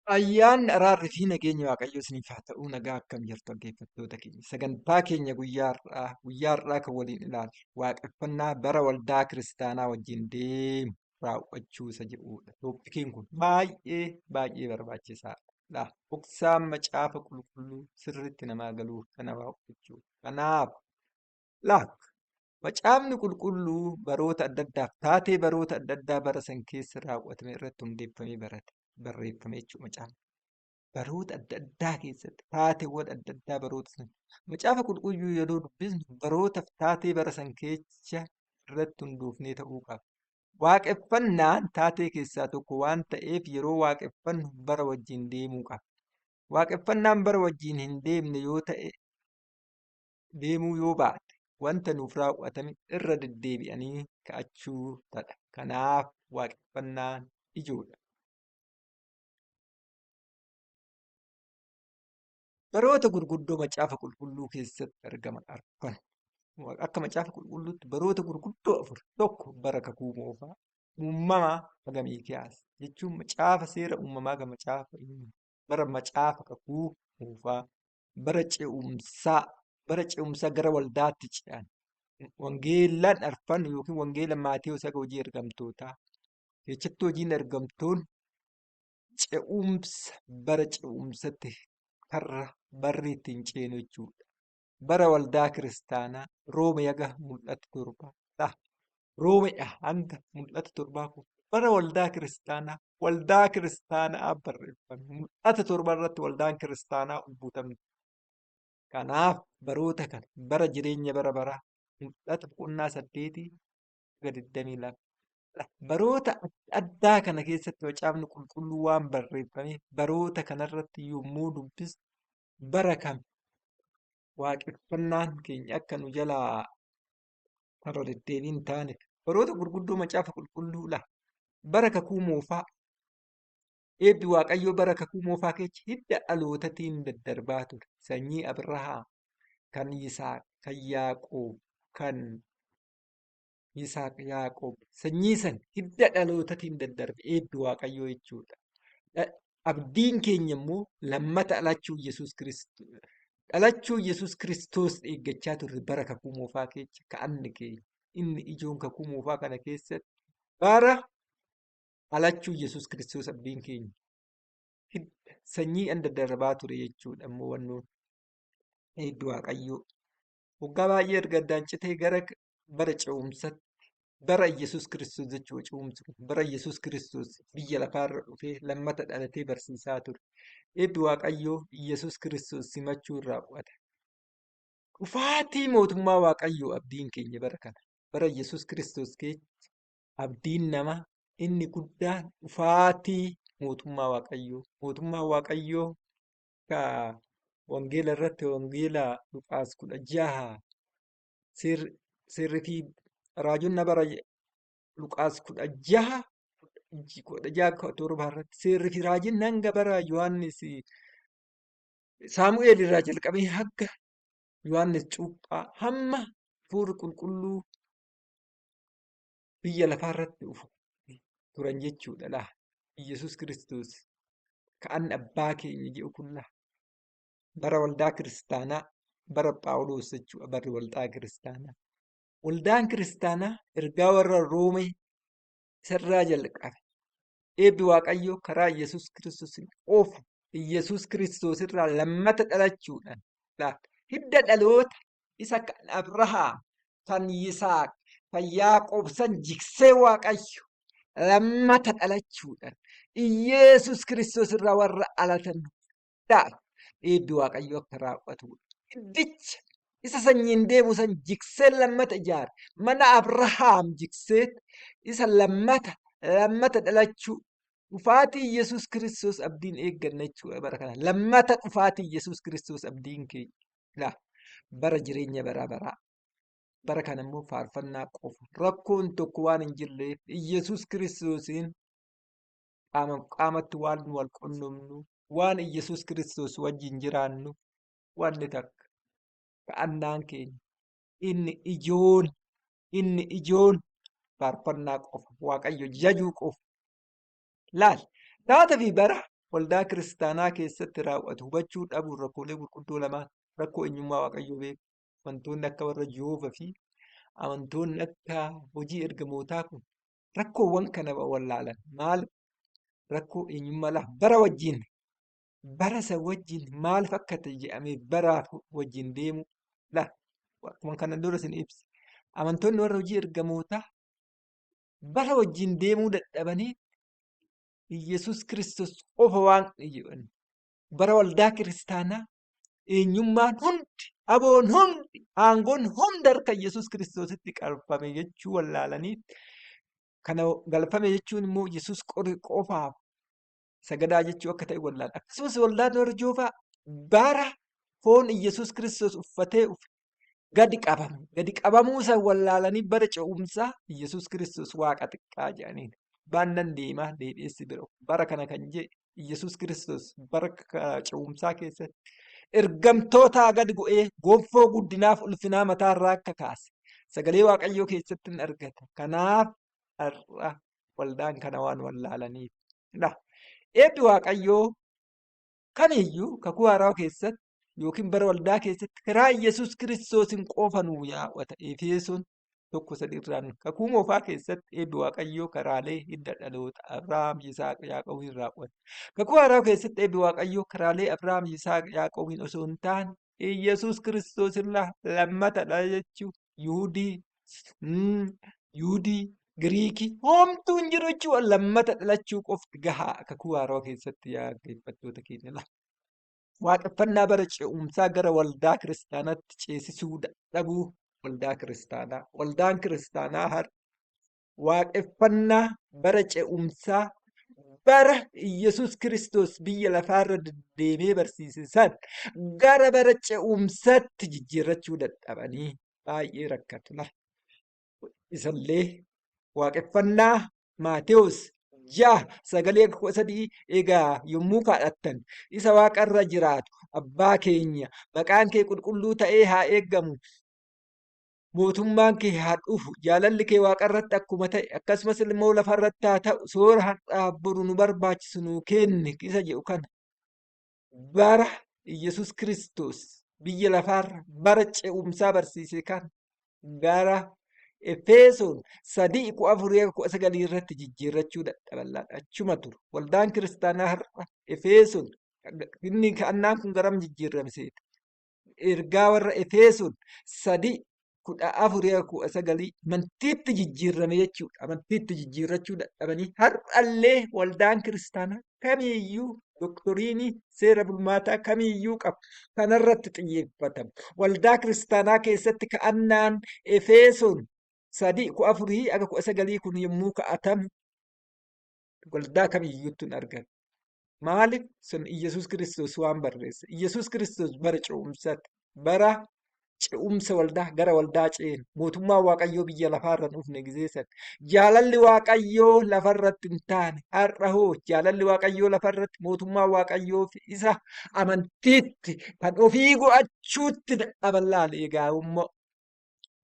Ayyaanni, araarri fi nageenyi Waaqayyoo isiniif haa ta'u. Nagaa akkam jirtu dhaggeeffattoota keenya. Sagantaa keenya guyyaa har'aa, guyyaa har'aa kan waliin ilaallu waaqeffannaa bara waldaa kiristaanaa wajjin deemu raawwachuu isa jedhudha. Tooppikiin kun baay'ee baay'ee barbaachisaadha. Dhoksaan macaafa qulqulluu sirriitti namaa galuuf kana raawwachuu. Kanaaf laak Macaafni Qulqulluu baroota adda addaaf taatee baroota adda addaa bara san keessa raawwatame irratti hundeeffamee barate barreeffame jechuudha macaafni. Baroota adda addaa keessatti taateewwan adda addaa baroota san Macaafa Qulqulluu yeroo dubbisnu barootaaf taatee bara san keessa irratti hundoofnee ta'uu qaba. Waaqeffannaan taatee keessaa tokko waan ta'eef yeroo waaqeffannu bara wajjin deemuu qaba. Waaqeffannaan bara wajjin hin deemne yoo ta'e deemuu yoo baate wanta nuuf raawwatame irra deddeebi'anii ka'achuu ta'a. Kanaaf waaqeffannaan ijoodha. Baroota gurguddoo Macaafa Qulqulluu keessatti argaman arfan. Akka Macaafa Qulqulluutti baroota gurguddoo afur. Tokko bara kakuu moofaa, uumamaa haga Miikiyaas jechuun macaafa seera uumamaa haga macaafa bara macaafa kakuu moofaa bara ce'umsaa bara ce'umsaa gara waldaatti ce'an wangeelaan arfan yookiin wangeela Maatewos haga hojii ergamtootaa keessattuu hojiin ergamtoon ce'umsa bara ce'umsatti karra barri ittiin ceenu jechuudha. Bara waldaa kiristaanaa Roomee haga mul'ata torbaa Roomeedha hanga mul'ata torbaa kun bara waldaa kiristaanaa waldaa kiristaanaa barreeffame. Mul'ata torba irratti waldaan kiristaanaa ol butamte. Kanaaf baroota kana bara jireenya bara baraa mul'ata boqonnaa saddeetii hanga 22. Baroota addaa kana keessatti macaafni qulqulluu waan barreeffameef baroota kanarratti yommuu dubbistu bara kam waaqeffannaan keenya akka nu jalaa irra deddeebii hin taane baroota gurguddoo macaafa qulqulluu la bara kakuu moofaa eebbi waaqayyoo bara kakuu moofaa keessa hidda dhalootatiin daddarbaa ture sanyii Abrahaam kan Yisaaq kan Yaaqoob kan Yisaaq Yaaqoob sanyii san hidda dhalootatiin daddarbe eebbi waaqayyoo jechuudha. Abdiin keenya immoo lammata dhalachuu Yesuus Kiristoos dhalachuu Yesuus Kiristoos eeggachaa turre bara kakuu moofaa keessa ka'anni keenya inni ijoon kakuu moofaa kana keessatti bara dhalachuu Yesuus Kiristoos abdiin keenya hidda sanyii an daddarbaa ture jechuudha immoo wannoon eebbi waaqayyoo. Waggaa baay'ee erga addaan citee gara bara ce'umsatti bara Yesuus Kiristoos jechuudha ce'umsi kun bara Yesuus Kiristoos biyya lafaarra dhufee lammata dhalatee barsiisaa ture. Eebbi Waaqayyoo Yesuus Kiristoos simachuu irraa bu'ata. Dhufaatii mootummaa Waaqayyoo abdiin keenya bara kana bara Yesuus Kiristoos keessa abdiin namaa inni guddaan dhufaatii mootummaa Waaqayyoo. Mootummaa Waaqayyoo ka wangeela irratti wangeela Luqaas 16 seerri fi raajonni bara Luqaas 16 16 7 irratti seerri fi raajiin hanga bara Yohaannis Saamu'eel irraa jalqabee hanga Yohaannis cuuphaa hamma hafuurri qulqulluu biyya lafaa irratti dhufu turan jechuudha laa. Iyyasuus Kiristoos ka'an abbaa keenya jedhu kun laa. Bara waldaa kiristaanaa bara Phaawulos jechuudha barri waldaa kiristaanaa. Waldaan kiristaanaa ergaa warra Roomee isarraa jalqabe. Eebbi Waaqayyoo karaa Iyyasuus Kiristoos qofa Iyyasuus Kiristoos irraa lammata dhalachuudhaan laa hidda dhaloota isa kan Abrahaam, kan Yisaaq, kan Yaaqoob san jigsee Waaqayyo lammata dhalachuudhaan Iyeesus Kiristoos irraa warra dhalatan hundaaf eebbi Waaqayyo akka raawwatudha. Hiddicha isa sanyiin deemu san jigsee lammata ijaare mana Abrahaam jigsee isa lammata lammata dhalachuu dhufaatii Yesuus Kiristoos abdiin eegganna jechuudha bara kana lammata dhufaatii Yesuus Kiristoos abdiin keenya. Laa bara jireenya bara baraa. Bara kana immoo faarfannaa qofa. Rakkoon tokko waan hin jirreef Iyyasuus Kiristoosiin qaama qaamatti waan wal qunnamnu, waan Iyyasuus Kiristoos wajjin jiraannu wanni takka ka'annaan keenya inni ijoon inni ijoon faarfannaa qofa. Waaqayyo jajuu qofa. Laal taata fi bara waldaa kiristaanaa keessatti raawwatu hubachuu dhabuun rakkoolee gurguddoo lamaan rakkoo eenyummaa Waaqayyoo beeku. Amantoonni akka warra Jehoovaa fi amantoonni akka hojii ergamootaa kun rakkoowwan kana wallaalan. Maal rakkoo eenyummaa lafa bara wajjin bara isa wajjin maaliif akka ta'e jedhamee baraaf wajjin deemu la akkuma kana dura isin ibse. Amantoonni warra hojii ergamootaa bara wajjin deemuu dadhabanii Iyyasuus Kiristoos qofa waan jedhan. Bara waldaa kiristaanaa eenyummaan hundi, aboon hundi, aangoon hundi harka Iyyasuus Kiristoositti galfame jechuu wallaalanii kana galfame jechuun immoo Iyyasuus qofaaf sagadaa jechuu akka ta'e wallaalan. Akkasumas waldaan warra Joofaa bara foon Iyyasuus Kiristoos uffatee gadi qabame. Gadi qabamuu san wallaalanii bara ce'umsaa Iyyasuus Kiristoos waaqa xiqqaa jedhaniin. Baannan deemaa deebi'eessi bira. Bara kana kan jedhe Iyyasuus Kiristoos bara ce'umsaa keessatti ergamtootaa gadi go'ee gonfoo guddinaaf ulfinaa mataarraa akka kaase sagalee Waaqayyoo keessatti hin argata. Kanaaf har'a waldaan kana waan wallaalaniif. Eebbi Waaqayyoo kamiyyuu kakuu haaraa keessatti yookiin bara waldaa keessatti karaa Yesuus Kiristoosiin qofa nuu yaa'ata. Efesoon 1:3 irraan kakuu moofaa keessatti eebbi Waaqayyoo karaalee hidda dhaloota Abrahaam, Yisaaq, Yaaqoobiin raawwata. Kakuu haaraa keessatti eebbi Waaqayyoo karaalee Abrahaam, Yisaaq, Yaaqoobiin osoo hin taane Yesuus Kiristoos irraa lammata dhalachuu Yihudii, Yihudii, Giriikii homtuu hin jiru jechuudha. Lammata dhalachuu qofti gahaa kakuu haaraa keessatti yaa dhaggeeffattoota keenya laa. Waaqeffannaa bara ce'umsaa gara waldaa kiristaanaatti ceesisuu dadhabuu waldaa kiristaanaa. Waldaan kiristaanaa har'a waaqeffannaa bara ce'umsaa bara Iyyasuus Kiristoos biyya lafaarra deddeemee barsiise san gara bara ce'umsaatti jijjiirrachuu dadhabanii baay'ee rakkatu. Isallee waaqeffannaa Maatewos 6:9-13 egaa yommuu kadhattan isa waaqa irra jiraatu abbaa keenya maqaan kee qulqulluu ta'ee haa eeggamu mootummaan kee haa dhufu jaalalli kee waaqa irratti akkuma ta'e akkasumas immoo lafa irratti haa ta'u soora har'aaf boru nu barbaachisu nuu kenni isa jedhu kana bara Iyyasuus Kiristoos biyya lafaarra bara ce'umsaa barsiise kana gara Efesoon 3:14-19 irratti jijjiirrachuu dadhaban laata achuma turu. Waldaan kiristaanaa har'a Efesoon inni ka'annaan kun garam jijjiirrame seeta. Ergaa warra Efesoon 3:14-19 amantiitti jijjiirrame jechuudha. Amantiitti jijjiirrachuu dadhabanii har'allee waldaan kiristaanaa kamiiyyuu doktoriinii seera bulmaataa kamiiyyuu qabu kanarratti xiyyeeffatamu. Waldaa kiristaanaa keessatti ka'annaan Efesoon 3:14-19 kun yommuu ka'atamu waldaa kamiiyyuutti hin argamu. Maaliif? Sun Iyyasuus Kiristoos waan barreesse. Iyyasuus Kiristoos bara ce'umsaatti, bara ce'umsa waldaa gara waldaa ce'een mootummaan Waaqayyoo biyya lafaarra hin dhufne gizee san. Jaalalli Waaqayyoo lafarratti hin taane har'a hoo jaalalli Waaqayyoo lafarratti mootummaan Waaqayyoo fi isa amantiitti kan ofii go'achuutti dadhaban laale egaa immoo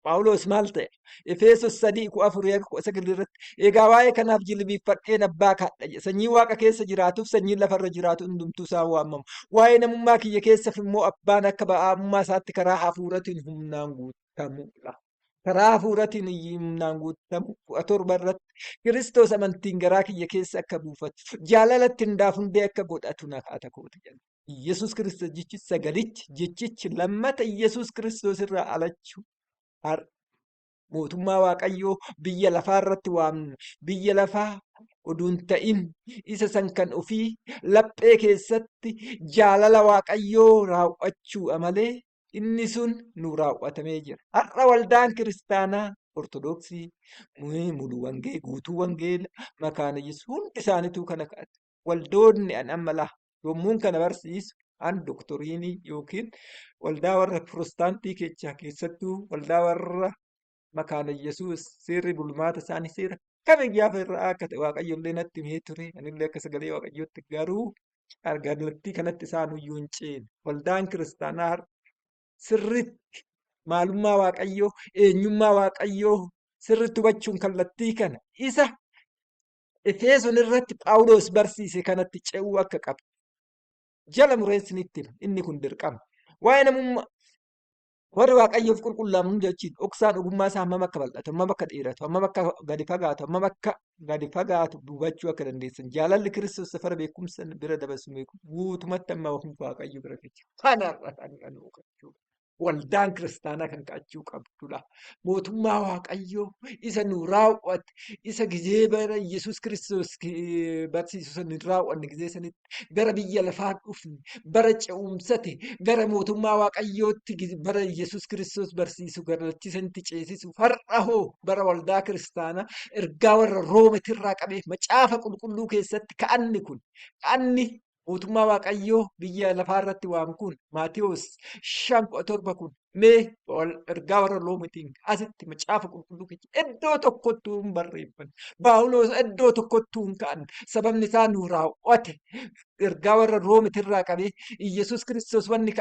Phaawulos maal ta'e? Efesos 3:14-19 irratti egaa waa'ee kanaaf jilbiiffadheen abbaa kadha jedhe. Sanyii waaqa keessa jiraatuuf sanyiin lafarra jiraatu hundumtuu isaan waamamu. Waa'ee namummaa kiyya keessaf immoo abbaan akka ba'aamummaa isaatti karaa hafuuratiin humnaan guutamudha. Karaa hafuuratiin humnaan guutamu 17 irratti Kiristoos amantiin garaa kiyya keessa akka buufatu jaalalatti hundaaf hundee akka godhatu na kaata kooti jedha. Yesuus Kiristoos jechi sagalichi jechichi lammata Yesuus Kiristoos irraa alachuu har'a mootummaa Waaqayyoo biyya lafaa irratti waamna. Biyya lafaa oduu hin ta'in isa san kan ofii laphee keessatti jaalala Waaqayyoo raawwachuudha malee inni sun nu raawwatamee jira. Har'a waldaan kiristaanaa Ortodoksii, mulu wangee, guutuu wangeela, makaana Yesuus hundi isaaniituu kana ka'ate. Waldoonni an amma laa yommuun kana barsiisu an doktoriinii yookiin waldaa warra pirostaantii keessaa keessattuu waldaa warra makaana Yesuus seerri bulmaata isaanii seera kami gaafa irraa akka ta'e Waaqayyo illee natti himee ture anillee akka sagalee Waaqayyootti garuu kallattii kanatti isaan iyyuu hin ceene. Waldaan kiristaanaa har'a sirriitti maalummaa Waaqayyoo eenyummaa Waaqayyoo sirriitti hubachuun kallattii kana isa Efesoon irratti Phaawulos barsiise kanatti ce'uu akka qabdu. Jala mureessinitti hima. Inni kun dirqama. Waa'ee namummaa warri Waaqayyoof qulqullaa'an hunda wajjin dhoksaan ogummaa isaa hammam akka bal'atu, hammam akka dheeratu, hammam akka gadi fagaatu, hammam akka gadi fagaatu hubachuu akka dandeessan. Jaalalli Kiristoos safara beekumsa bira dabarsu beeku guutumatti amma Waaqayyo bira keessa. Kanarra kan kan hubachuu. Waldaan kiristaanaa kan ka'achuu qabdudha. Mootummaa Waaqayyoo isa nu raawwate, isa gizee bara Yesuus Kiristoos barsiisu san hin raawwanne gizee sanitti gara biyya lafaa dhufne, bara ce'umsate, gara mootummaa Waaqayyootti bara Yesuus Kiristoos barsiisu garachi sanitti ceesisu har'a hoo bara waldaa kiristaanaa ergaa warra Roometirraa qabee macaafa qulqulluu keessatti ka'anni kun ka'anni mootummaa Waaqayyoo biyya lafaa irratti waamu kun Maatewos 5:17 kun mee ergaa warra Roometiin asitti macaafa qulqulluu keessa iddoo tokkottuu hin barreeffamne. Phaawulos iddoo tokkottuu hin ka'an. Sababni isaa nu raawwate. Ergaa warra Roometirraa qabee Iyyasuus Kiristoos wanni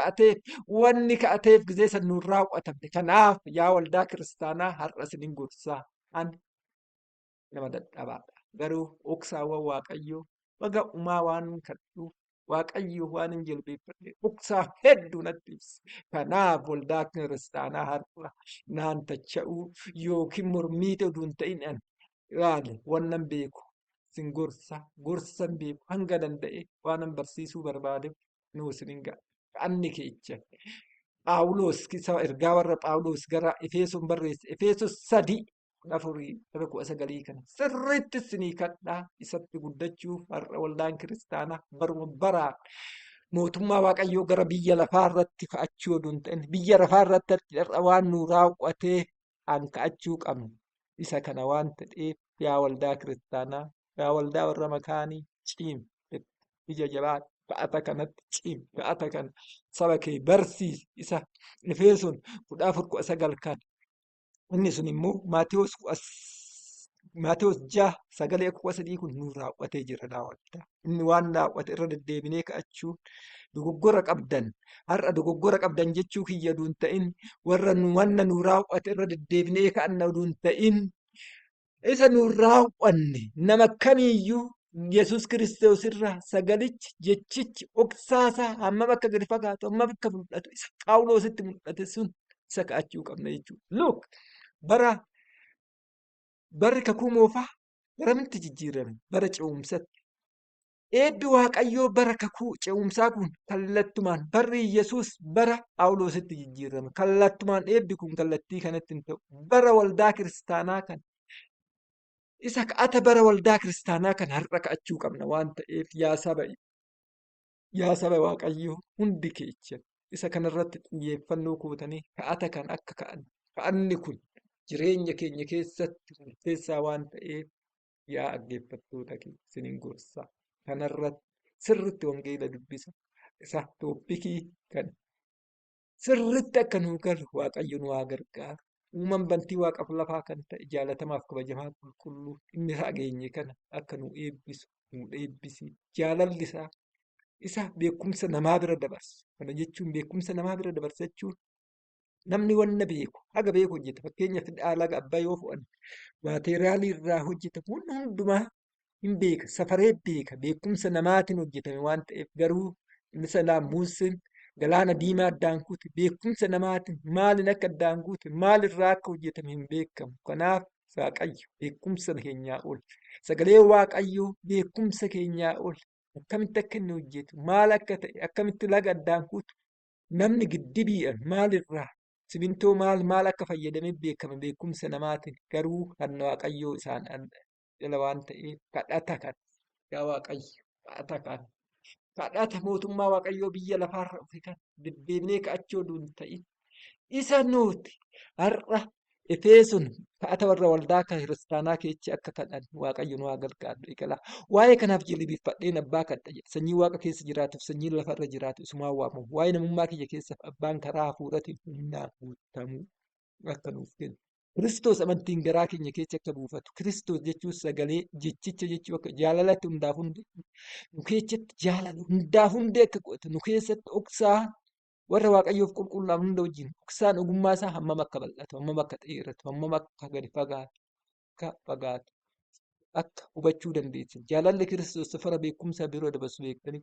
ka'ateef gizee san nu raawwatamne. Kanaaf yaa waldaa kiristaanaa har'a isinin gorsaa. Ani nama dadhabaadha. Garuu dhoksaawwan Waaqayyoo baga umaa waan kadhuuf Waaqayyo waan hin jilbeeffadhe dhoksaa hedduu natti ibse. Kanaaf waldaa kiristaanaa har'a naan tacha'uu yookiin mormii oduu hin ta'in ani ilaali wannan beeku sin gorsa gorsan beeku hanga danda'e waanan barsiisuu barbaadeef nuu isin hin ga'a. Anni keecha. Phaawulos ergaa warra Phaawulos gara Efesoon barreesse Efesos 3:14-19 kana sirriitti isinii kadhaa isatti guddachuuf har'a waldaan kiristaanaa baruma baraan mootummaa Waaqayyoo gara biyya lafaa irratti ka'achuu oduu hin ta'in biyya lafaa irratti har'a waan nu raawwatee an ka'achuu qabnu isa kana waan ta'eef yaa waldaa kiristaanaa yaa waldaa warra makaanii ciim ija jabaa ka'ata kanatti ciim ka'ata kana saba kee barsiisi isa Efesoon 14:19 kana inni sun immoo Maatewos 6:9-13 kun nu raawwatee jira daawwatta. Inni waan raawwate irra deddeebinee ka'achuu dogoggora qabdan har'a dogoggora qabdan jechuu kiyya oduu hin ta'in warra nu wanna nu raawwate irra deddeebinee ka'anna oduu hin ta'in isa nu raawwanne nama kamiiyyuu Yesuus Kiristoos irraa sagalichi jechichi dhoksaasaa hammam akka gadi fagaatu hammam akka mul'atu isa Phaawuloositti mul'ate sun isa ka'achuu qabna jechuudha. Look bara barri kakuu moofaa garamitti jijjiirame bara ce'umsatti. Eebbi Waaqayyoo bara kakuu ce'umsaa kun kallattumaan barri Yesuus bara Phaawuloositti jijjiirame. Kallattumaan eebbi kun kallattii kanatti hin ta'u. Bara waldaa kiristaanaa kan isa ka'ata bara waldaa kiristaanaa kan har'a ka'achuu qabna waan ta'eef yaa saba Waaqayyoo hundi keecha isa kanarratti xiyyeeffannoo gootanii ka'ata kan akka ka'an ka'anni kun jireenya keenya keessatti murteessaa waan ta'eef yaa dhaggeeffattoota kee isinin gorsa. Kanarratti sirritti wangeela dubbisa. Isa topicii kan sirritti akka nuu galu Waaqayyo nu haa gargaaru. Uumaan bantii waaqaaf lafaa kan ta'e jaalatamaaf kabajamaa qulqulluu inni dhageenye kana akka nu eebbisu nu eebbisi. Jaalalli isaa isa beekumsa namaa bira dabarsu. Kana jechuun beekumsa namaa bira dabarsa jechuun namni wanna beeku haga beeku hojjeta. Fakkeenyaaf hidhaa laga Abbaay yoo fudhanne maateeriyaalii irraa hojjetamu wanna hundumaa hin beeka safaree beeka beekumsa namaatiin hojjetame waan ta'eef garuu inni sanaa Museen galaana diimaa addaan kute beekumsa namaatiin maaliin akka addaan kute maalirraa akka hojjetame hin beekamu. Kanaaf Waaqayyo beekumsa keenyaa ol sagalee Waaqayyoo beekumsa keenyaa ol akkamitti akka inni hojjetu maal akka ta'e akkamitti laga addaan kutu namni giddibiidhaan maalirraa simintoo maal maal akka fayyadamee beekama beekumsa namaatiin garuu kan Waaqayyoo isaan jala waan ta'eef kadhata kan yaa Waaqayyo kadhata kan kadhata mootummaa Waaqayyoo biyya lafaarra dhufe kan deddeebinee ka'achuu oduu hin ta'in isa nuti har'a Efesoon kadhata warra waldaa kiristaanaa keechi akka kadhan Waaqayyo nu haa gargaaru eegalaa. Waa'ee kanaaf jilbiiffadheen abbaa kadha jedha. Sanyii Waaqa keessa jiraatuuf sanyiin lafarra jiraatu isumaan waamamu. Waa'ee namummaa kiyya keessaaf abbaan karaa hafuuratiin humnaan guutamuu akka nuuf kennu. Kiristoos amantiin garaa keenya keessa akka buufatu. Kiristoos jechuun sagalee jechicha jechuu akka jaalalatti hundaaf hundee nu keessatti jaalala hundaaf hundee akka godhatu nu keessatti dhoksaa warra Waaqayyoof qulqullaa'an hunda wajjin dhoksaan ogummaa isaa hammam akka bal'atu, hammam akka dheeratu, hammam akka gadi fagaatu, akka fagaatu Akka hubachuu dandeessan. Jaalalli Kiristoos safara beekumsaa biroo dabarsu beektanii.